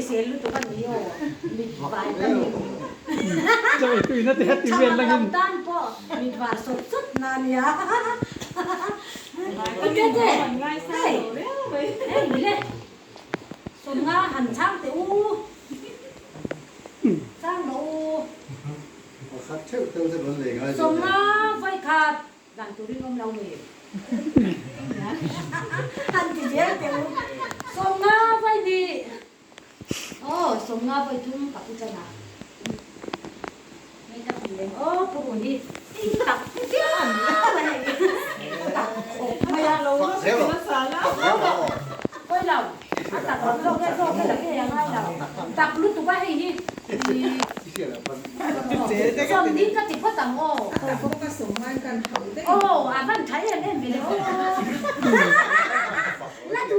hrisel lutuk a ni aw, mit vitamin. Chaw ei tuina te ti vel langin. Chhang tan pawh mit var sawt sawt na a nia. Tete, hei, hei le, sawmnga han chhang teh u, chhang rawh u. Sawmnga vawikhat Dan turin awm lo mi? Han ti zel teh u. Sawmnga vawi hnih. Aw, sawmnga vawi thum ka pu chan a. Hei ka ti lem aw, pu run hi tak chiah a ni a hei. Tak khawp mai a. Pawi lo, a tak lo zawk e, zawk e la nge a ngai lo. Tak lutuk a hei hi. Sawm ding ka ti phawt ang aw. Aw a van tha em em ve le aw. La tu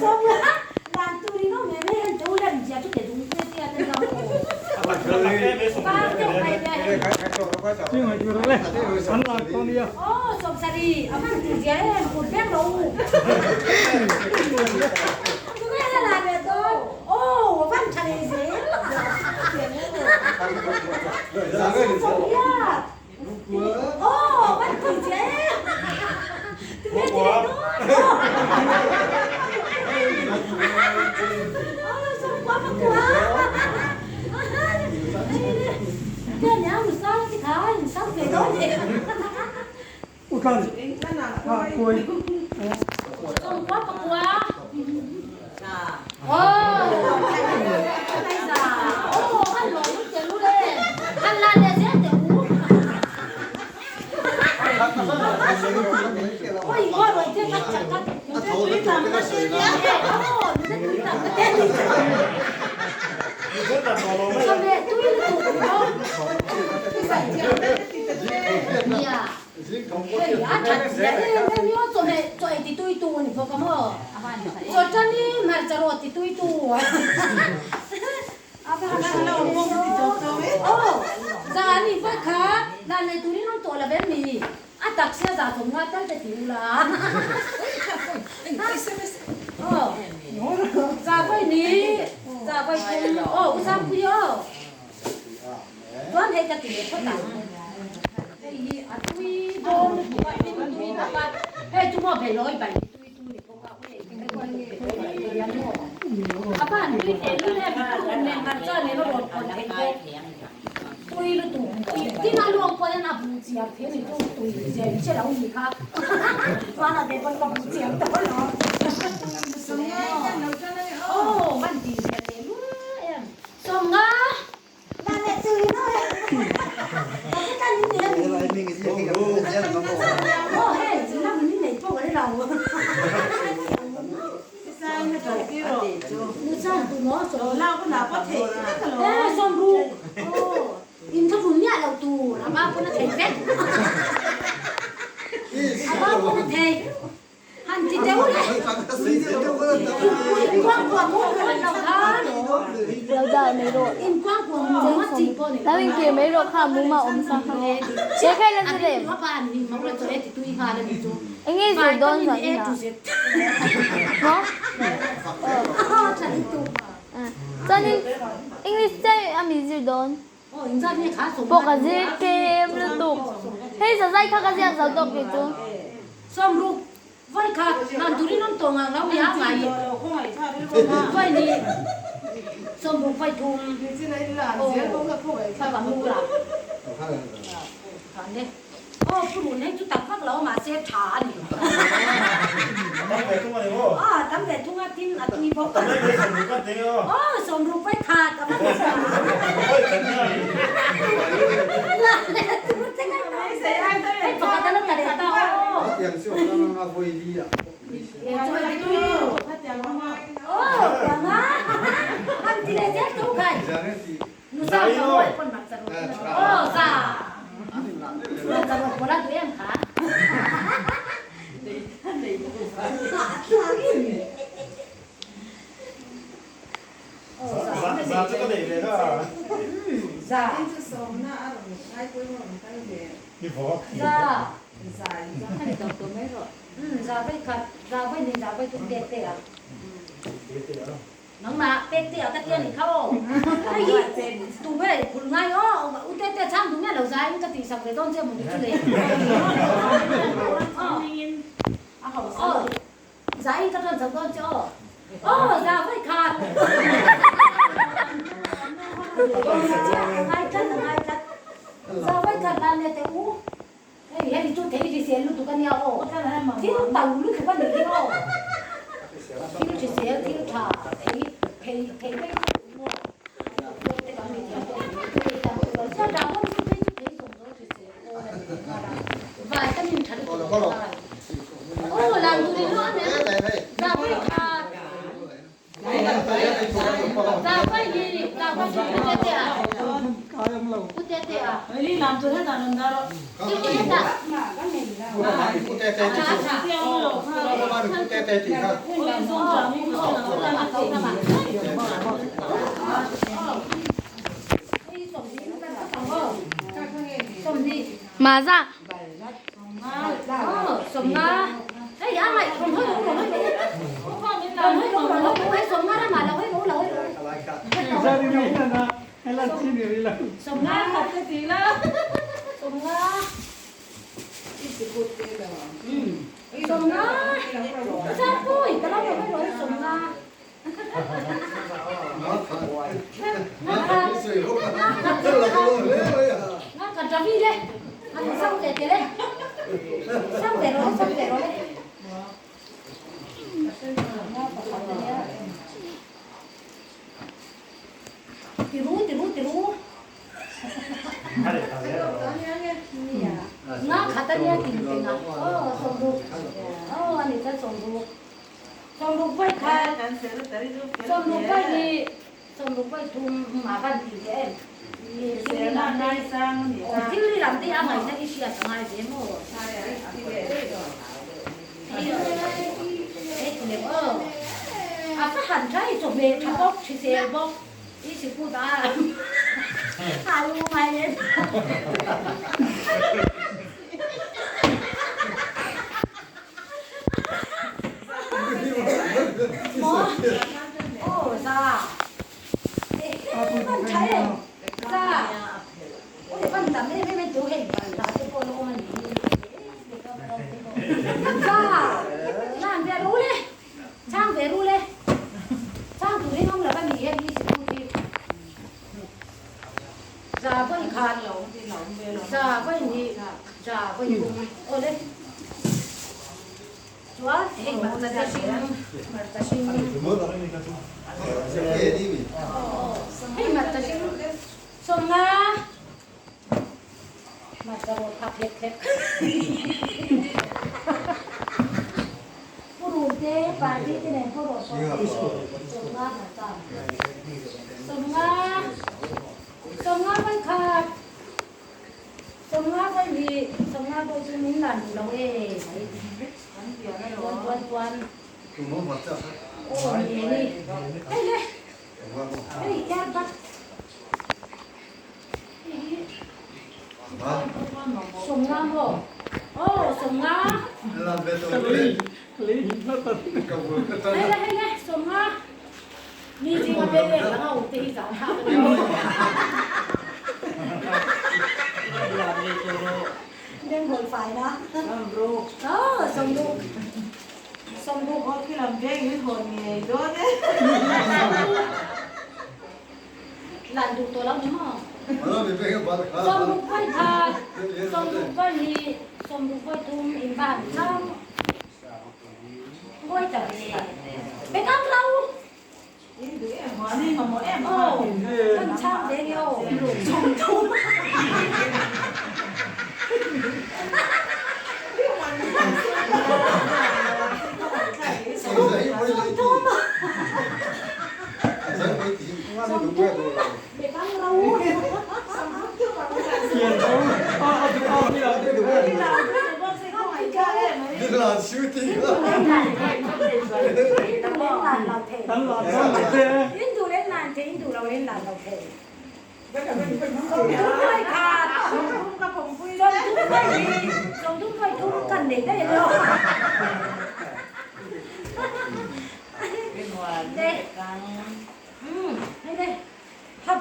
sawm la lan tur in awm em em te u lem zia chu te dung te tia te lo aw. Par deuh mai nia hei. Aw sawm sari a van ti zia em kut vek rawh u. Tunge la la ve dawn. Aw a van tha leh zel. Aw van tui che Tunge ti leh dawn. Aw sawmkua pakua. Te nia nusa ti kha in sam ve dawn e. Utlan ah kuai. Sawmkua pakua. Aw aw han lawm lut tel u le han la leh zel teh u. Oi ngawi rawih te khat chat khat. Aw nute tui tam na te ni. Chawhmeh tui lutuk aw. Nia. Hei a that zia em em hi aw chawhmeh chaw ei ti tui tu a ni bawk a maw? Chaw tan hi hmarcha rawt ti tui tu a Aw za an ni vawi khat dan nei turin awm tawh lo em ni? A taksa za thawm nga tal te ti ula Aw za vawi ni za vawi thum aw u Sangpui aw. Chuan hei ka ti leh phawt ang. Hei hi a tui dawn lutuk a, tin tui bawk a, hei chu maw belawi bai hi tui tu ni bawk a, ui ei tui lutuk belawi bai hi hian maw a van tui teh lul em, a rawn nen ngar chuan nen a rawn pawlh thei bawk, tui lutuk, tin a luang pawh hian a bu chiar thei a ni chu tui zia in hre lo ni kha, chuan a ve pawn ka bu chiar tawh alawm. Aw van tih zia teh lul em. Sawmnga Han ti deuh le. Lo dah mai rawh. Lo inkir mai rawh kha muma awm sa kha. He khai la zir em? Enge i zir dawn zan ina? Maw? Chuanin English chiah ami zir dawn? Pawh ka zir tlem lutuk. Hei zazai kha ka ziak zo tawk kei chu. Sawmruk vawi kha nan turin awm tawh ngang lo mi a ngai vawi ni sawmruk vawi thum aw kha ka mu la khan e aw pu run hei chu tak vak lo mahse tha a ni aw tam ve thung a tin a tui bawk aw sawmruk vawi khat a va ni sa hei pakhat a la ta leh ta aw aw tianga han ti leh zel tho khai Nusa ka mawi pawn mak char aw za mak char pawla duh em kha za za vai khat za vai ni za vai tum te te a nangmah. Pek te ah ka tia nih kha aw. Hei hi tu nge phulh ngai aw u te te chhang duh miah lo zai in ka tih sak ve dawn che mawni chu le. Aw zai in ka ṭan sak dawn che aw. Aw za vawi khat. A ngai tlat a ngai tlat. Za vawi khat lan leh teh u. Hei hemi chu thei hrisel lutuk a nia aw, thil to lutuk a nih hi aw, thil hrisel thil tha thei thei thei vek chu maw doctor te kan nei thiam pawh ni thei tam tur a nia dragon fruit phei chu thei zawng zawng hrisel aw a ni nghal a vitamin tha lutuk a ni nghal aw lan tur in luah mai a za vawi khat Maza.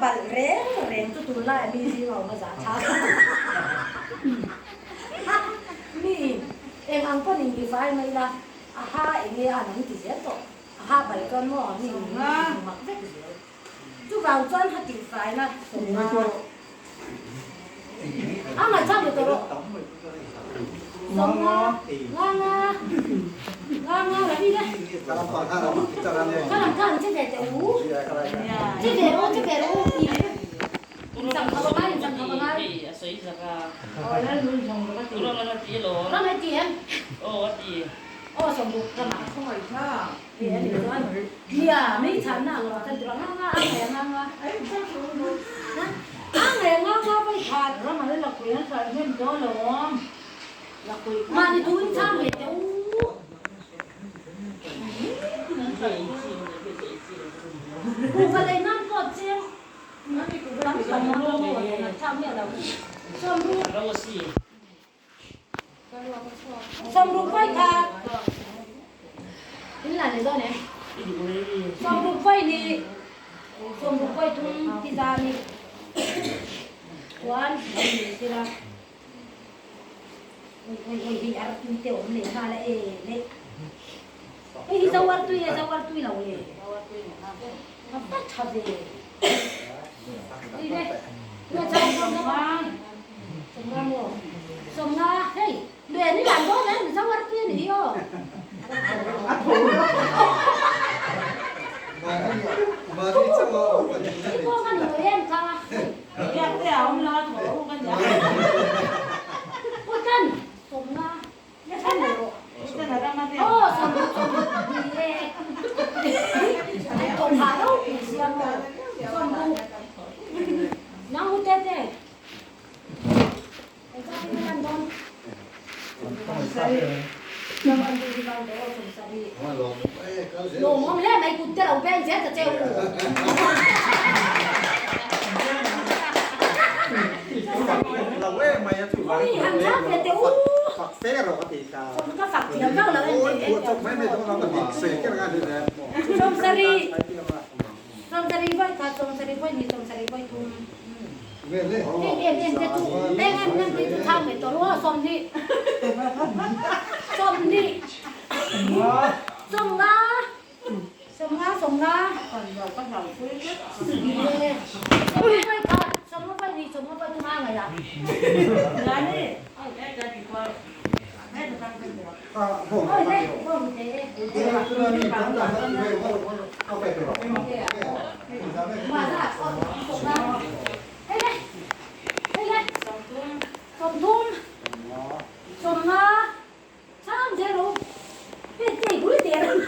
balh reng reng chu tunlai a mi zing a awm a zah thlak a. Mi in eng ang pawn in tifai mai ila a ha eng nge a an ti zel tawh. A ha balh chuan maw mi in mak vek zel. Chuvang chuan ha tihfai na sawmna a ngaihchak leh tawh rawh. Sawmna nga nga nga nga Ravi le. Ka lam kha an che ve teh u. Che ve rawh u che ve rawh u i inchang kha va ngai inchang kha va ngai. Ram hei ti em? Aw sawmruk ramah. Nia, mi chhanna ang rawh chuan tirah nga nga a ngei nga nga a ngei nga nga vawi khat ram an la kui an hralh hnem dawn lo awm mahni tu in chhang ve teh u kuhva lei nan pawh cheng tam tam a awm a chhang miah lo sawmruk Sawmruk vawi kha in la nei dawn em? Sawmruk vawi ni sawmruk vawi thum ti za ni chuan lo ni sila oi oi oi hei ar tui te awm leh nghal a e le hei hi zo ar tui e zo ar tui lo le a va tha ve hei le Sawmnga hei lue ni lan dawn em zo ar tui a ni hi aw. I pawh ka nui em kha. Putan sawmnga aw sawmnga sawmnga ni e. Thawmhah ropui sia maw sawmnga. Nang u tete. Lawmawm hle mai kut te lo beng zel ta che u. Ui han chhang ve teh u. Ka fak thiam vak lo em Sawmsarih Sawmsarih vawi khat sawmsarih vawi hnih sawmsarih vawi thum. Em em em te chu eng em em te chu chhang ve tawh lo a 20 20 sawmnga sawmnga sawmnga sawmnga vai khat sawmnga vai hnih sawmnga vai thum a ngaih a oi le bawng te Sawmthum, sawmnga, chhang zel rawh u. Hei tei bul der a ni.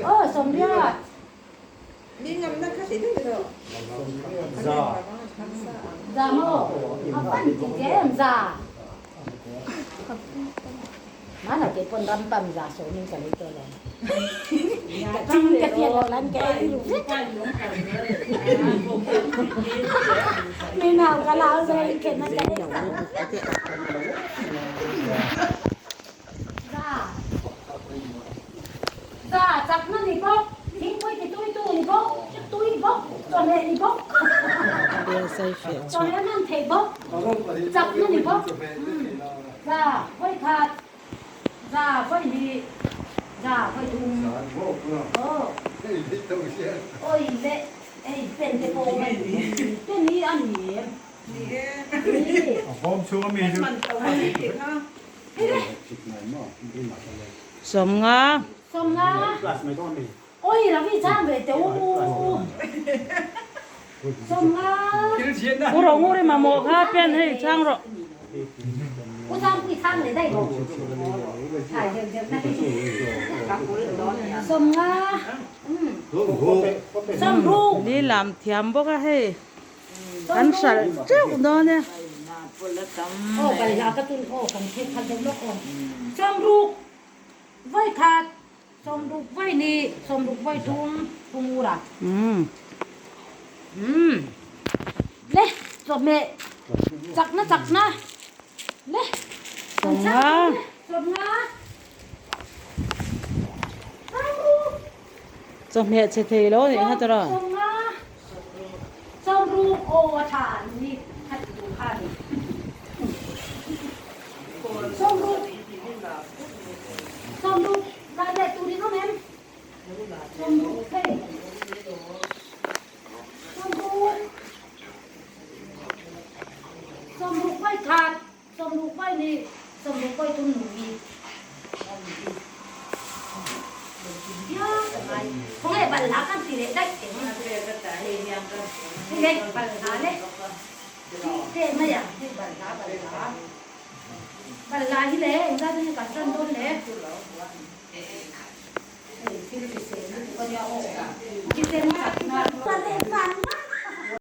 Aw sawmriat. Za maw? A pan ti che em za? Mana ke pawn ram pam za sawmin ka lei tawh lo. Ka ching ka tiat lo lan ka ei ru vek. Mi nau ka lau zel in khen na ka ei sa. Za. Za chakna ni bawk, thingpui ti tui tu ni bawk, tui bawk, chawhmeh ni bawk, chawhmeh hman theih bawk, chakna ni bawk. Za vawi khat, za vawi hnih, za vawi thum. Aw. Awi leh hei pen te pawh awm a ni. Pen hi a ni em? Ni. A bawm chhung ami chu. Sawmnga. Sawmnga. Oi Ravi chang ve teh u. Sawmnga. U rawh ngur i mamawh kha pen hei chang rawh. U chang pui chang leh daih bawk. Sawmnga. Sawmruk. Ni lam thiam bawk a hei. Kan hralh teuh dawn e. Aw balhla ka tun aw kan thei khat deuh lawk aw. Sawmruk vawi khat, sawmruk vawi hnih, sawmruk vawi thum, thum ura. Umm. Le chawhmeh chakna chakna le. Sawmnga. Sawmnga. Chawhmeh chhe thei lo anih kha tawrh a.